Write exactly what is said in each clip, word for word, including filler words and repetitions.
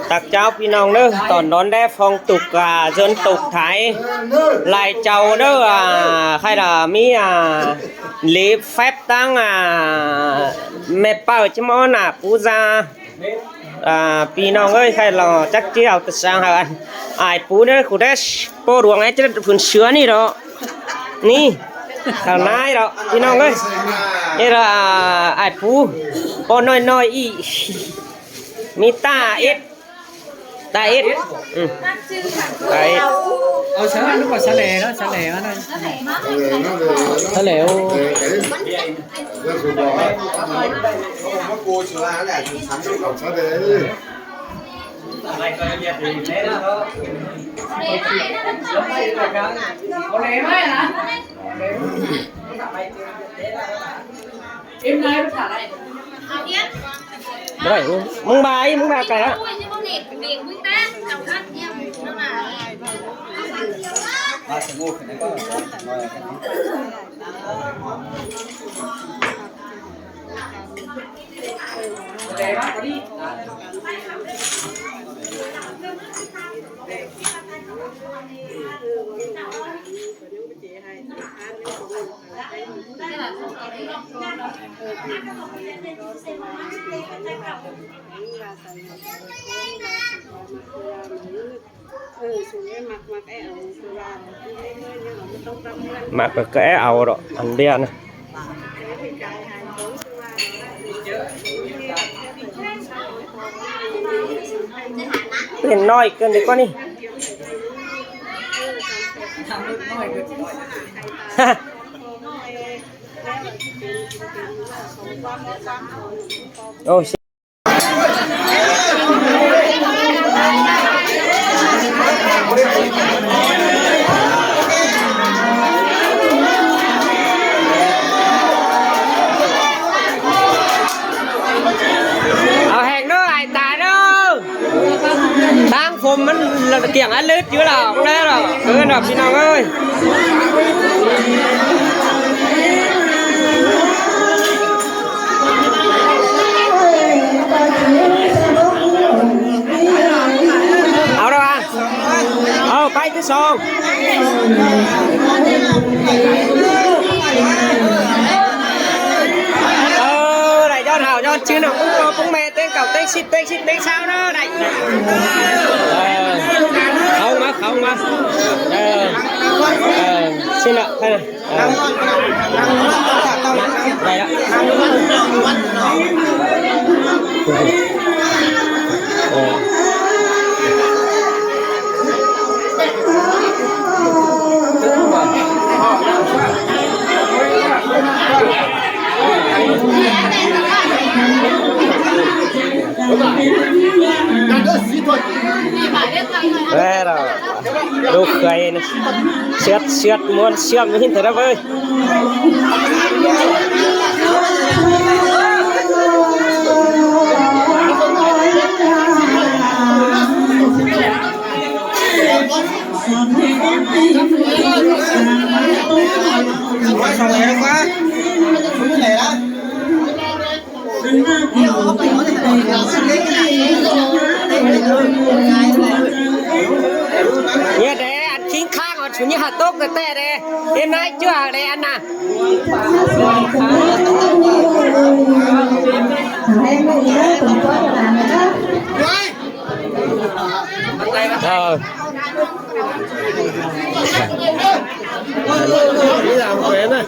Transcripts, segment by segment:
Tặc cháo ꞌpi ꞌnọng ꞌnớ, tỏn đón đé phong tục, à, dân tộc Thái lai chảu ꞌnớ, à, khay là ꞌmí, à, lễ phép ꞌtáng, à, ꞌme ꞌpau ꞌchí ꞌmó nả pú da. À, ꞌpi ꞌnọng ơi, khay lo chắc ꞌchí au tơ sang hả ăn. Ải pú ꞌnớ, khu đé ꞌpộ đuống é chứ phun sứa ꞌnị đó. ꞌNị, thảo nai đó, ꞌpi ꞌnọng ơi. Thế là, à, ải pú, ꞌpộ ꞌnọi ꞌnọi ꞌnị. ꞌMí ta ết. Ta ết. Ừ. Ta ết. Au, sớ, ꞌlụk ꞌcọ sớ lẻ đó, sớ lẻ đó. Sớ lẻ, ô. Báu đảy, ꞌmứng ba, ꞌmứng ba cay ꞌlạ. Mắc ꞌcọ é au đó, ăn ꞌviạk ꞌnớ. Pên ꞌnọi ꞌcợn đi ꞌcọ ꞌnị. Ô, au heng ꞌnớ, ải ta ꞌnớ. ꞌTáng phôm ꞌmắn là kiảng ăn lứt chứ là không đấy rồi. Cứ là ꞌpi ꞌnọng ơi. Au đó à. Au, pay thứ song. Ờ, đảy ꞌdọn hảo ꞌdọn chứ nó cũng, cũng mê ꞌtếng cảu ꞌtếng síp ꞌtếng síp ꞌtếng sao đó đảy. Ờ, không mà, không mà. Ờ, ờ, xin lỗi. Ờ. Đây đó. Đây rồi. Đúc khay ꞌnị. Siết, siết, ꞌmuôn, siết, ꞌmí hên thế đó ơi. Nhiệt đé, ăn khính khang, ăn chú nhị hạt tốc đé ꞌtẹ đé. Em nái ꞌchưa đé ăn nả. Ờ.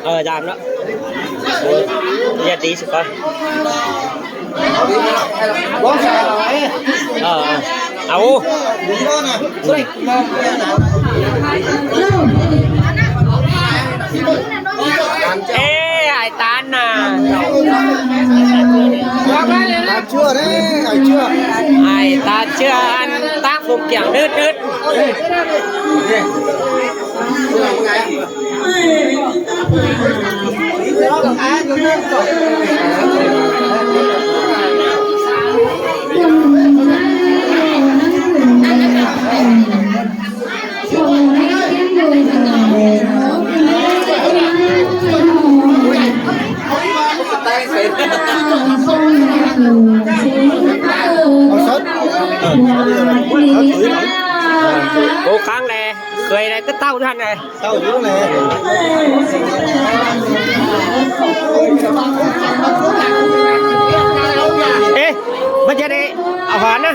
Ờ, dám đó. Giờ tí xíu coi. Ờ, ờ. Au. Ê, ải ta ꞌnạ. Ải ta ꞌchưa đé, ải ꞌchưa. Ải ta ꞌchưa ăn ꞌtáng phôm kiảng đứt đứt. Cô kháng này, người này cứ tao thân này. Tao dưỡng này. Ê, bây giờ đi, ở Hoàn á.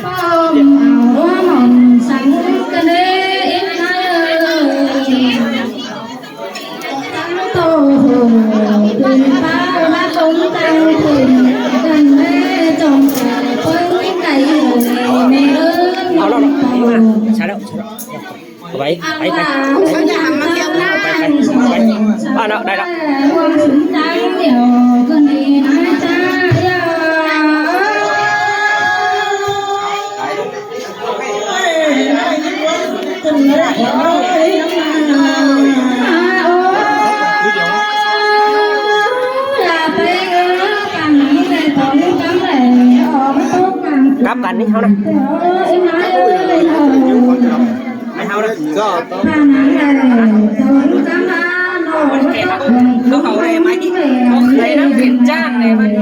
Alo, alo, alo. Sai đâu, sai đâu. Vậy, vậy, vậy. Vậy, vậy, vậy. À, đó, đây đó. Cắp cắn đi, không nào. Mày hao đó. Có hậu đây, mày đi. Có khi nó kiểm tra này, mày.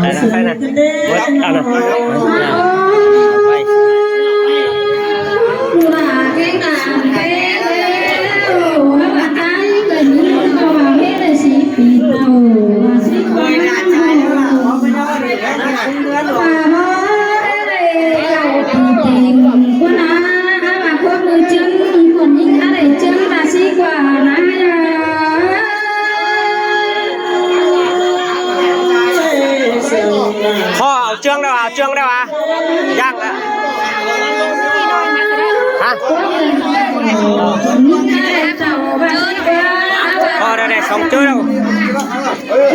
Đây là cái này. Ủa, à, này. Kho áo trương đâu, áo trương đâu à? Yang à? Hả? Kho đây này, sống chơi đâu? Ờ,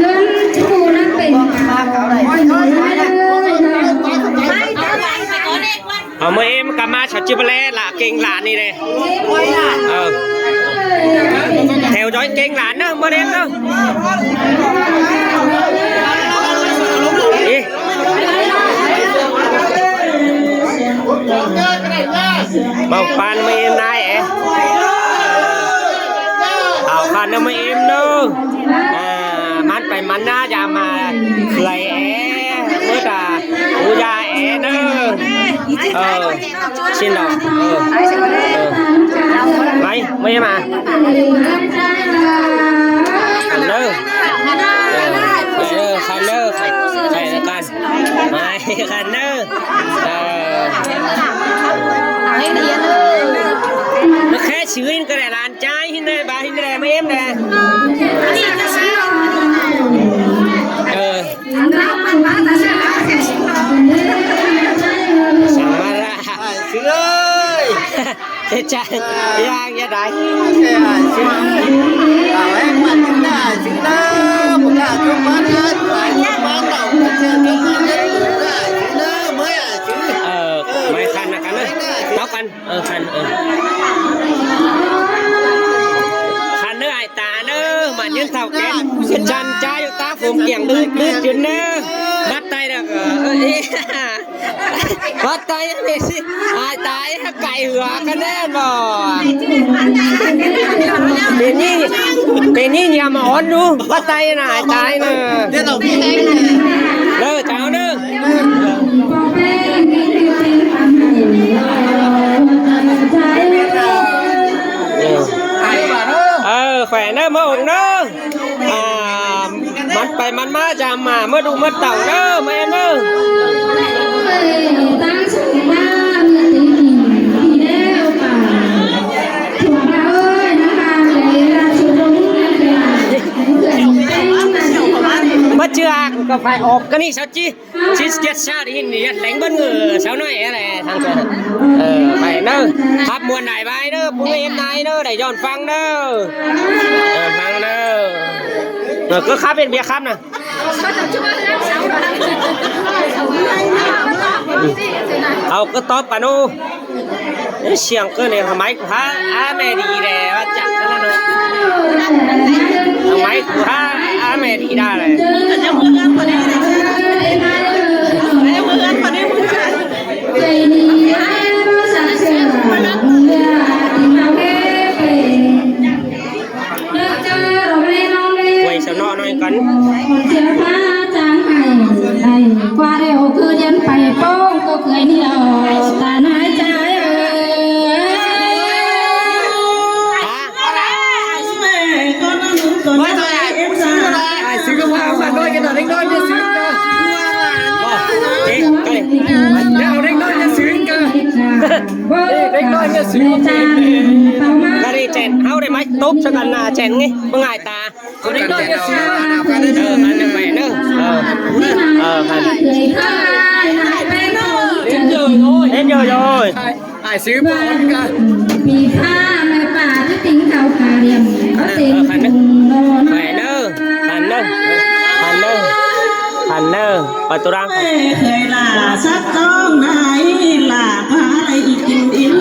ꞌmưa ꞌếm cá ꞌmá chả chip lé lạ kinh lạ ꞌnị đây. Ờ. Theo dõi kênh lạ nữa, ꞌmưa ꞌếm nữa. Ý. Báu ꞌpan ꞌmưa ꞌếm ꞌnái ế. Hảo khăn ꞌnớ ꞌmưa ꞌếm ꞌnớ. À, ꞌmắn pay ꞌmắn ná, dăm ꞌmá khưai ế, ꞌmưa ta, u da ế ꞌnớ. Ờ, xin lỗi. Ờ. Ờ. Mày, mày mà. Khăn ꞌnớ. Ờ, khăn ꞌnớ, khăn ꞌnớ, khăn, khăn ꞌnớ, khăn. Mày, khăn ꞌnớ. Ờ. Nó khé xứ ꞌhịn ꞌcọ đảy, lán ꞌchái ꞌhịn đảy, ꞌva ꞌhịn đảy, ꞌmưa ꞌếm đảy. Ờ. Sắm ꞌmá ꞌlạ. Ai, xứ ơi. Thế chả, yang ya đảy. Thế ai, xứ. Bảo em mà chúng ta xứ đó, cũng là chúng bán hết, phải chúng bán đậu, chúng bán hết, xứ đó, mới ai xứ. Ờ, mày khăn là khăn đấy. Tao khăn. Ờ, khăn, ờ. Khăn ꞌnớ ải ta ꞌnớ, ꞌmá ꞌnhắng thảu ké. Chăn ꞌchái ꞌyu tá phung kiẻng đươn, đươn chuyến ꞌnớ. Bắt tay được, ờ, ơ, ê. Bắt tay ꞌnị ꞌsứ. Ải ta ꞌnị cải hứa cái nét bò. Bên ꞌnị, bên ꞌnị nhà mà ón đu. Bắt tay ꞌnị, ải ta ꞌnị. Đơ, chào đơ. Ờ, khỏe ꞌnớ, ꞌmưa ủng ꞌnớ. À, ꞌmắn pay ꞌmắn ꞌmá, dăm ꞌmá, ꞌmưa đu ꞌmưa tảu ꞌnớ, ꞌmưa ꞌếm ꞌnớ. Chứ ác có phải ốp cái này sao chứ? Chứ chết sao đi, đi lén bớt ngờ sao nói là thằng kia. Ờ, phải nơ. Khắp muôn đại bài nơ, cũng em này nơ, đại dọn phăng nơ. Ờ, phăng nơ. Ờ, cứ khắp bên bia khắp nè. Ờ, cứ tóp cả nô. Ê, siang cơ này, máy của hả? Á, mẹ đi đây, bắt chặt cái nó. Máy của hả? Á, mẹ đi đa này. Quay sao nó nói con. Con chia pha chang hai, hai, qua đây ô cứ dân phải pông, cô cưới nhiều, ta nói trái ơi. Hả? Ai xứ có hoa, đéc đôi kia là đéc đôi kia xứ cơ. Ê, cái này. Đéc đôi kia xứ cơ. Ê, đéc đôi kia xứ cơ. Cái này chèn, háo đây máy tốp cho cần là chèn nghe, bưng ai ta. Ờ, đéc đôi kia xứ. Ờ, hẳn là vậy nữa. Ờ. Ờ, hẳn. Đến giờ rồi. Ai xứ bón cả. Ờ, hẳn nữa. Hẳn nữa. Hẳn nữa. Hẳn nữa. Hẳn nữa. Và tôi đang. Khơi là sắc con này là ba ý tình yêu.